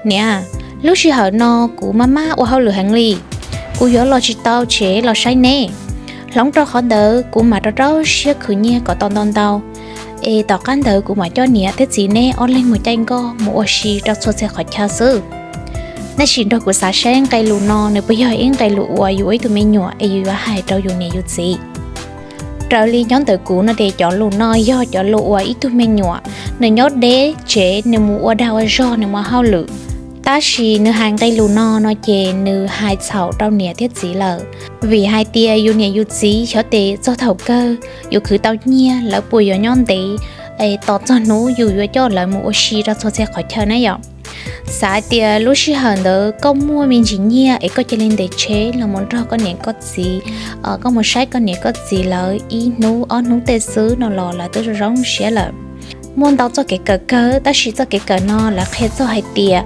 Niam, lub sij hawm no kuv maj maj ua hauj lwm heev li, kuv yuav los tsis tau tsev los saib neb. Hloov rau qhov ntawd kuv mam rau rau siab khwv nyiaj kom tau ntau ntau, es tom qab ntawd kuv mam coj niam thiab txiv neb ob leeg mus caij nkoj mus ua si rau txhua txhia qhov chaw xwb. Nej sim nrog kuv xav seb nqe lus no nws puas yog ib nqe lus uas yus ua ib tug me nyuam es yus yuav hais rau yus niam yus txiv. Raws li nyob ntawm kuv no ces cov lus no yog cov lus uas ib tug me nyuam, nws nyob deb tsev, nws mus ua dag ua zog, nws mus hauj lwm, tab sis nws hais nqe lus no no ces nws hais txhaum rau niam thiab txiv lawm. Vim hais tias yus niam yus txiv xyov tes txog thaum kawg yus khwv tau nyiaj lawv puas yuav nyob ntev, es tos txog hnub yus yuav coj lawv mus ua si rau txhua txhia qhov chaw na yom. Xav hais tias lub sij hawm ntawd koj muaj me ntsis nyiaj es koj cia li ntes tsheb los mus nrog koj niam koj txiv, koj mus saib koj niam koj txiv lawv ib hnub ob hnub tej xwb no los lawv twb zoo zoo siab lawm. Muaj ntau txoj kev kawm kawg, tab sis txoj kev kawm no lawv qhia txog hais tias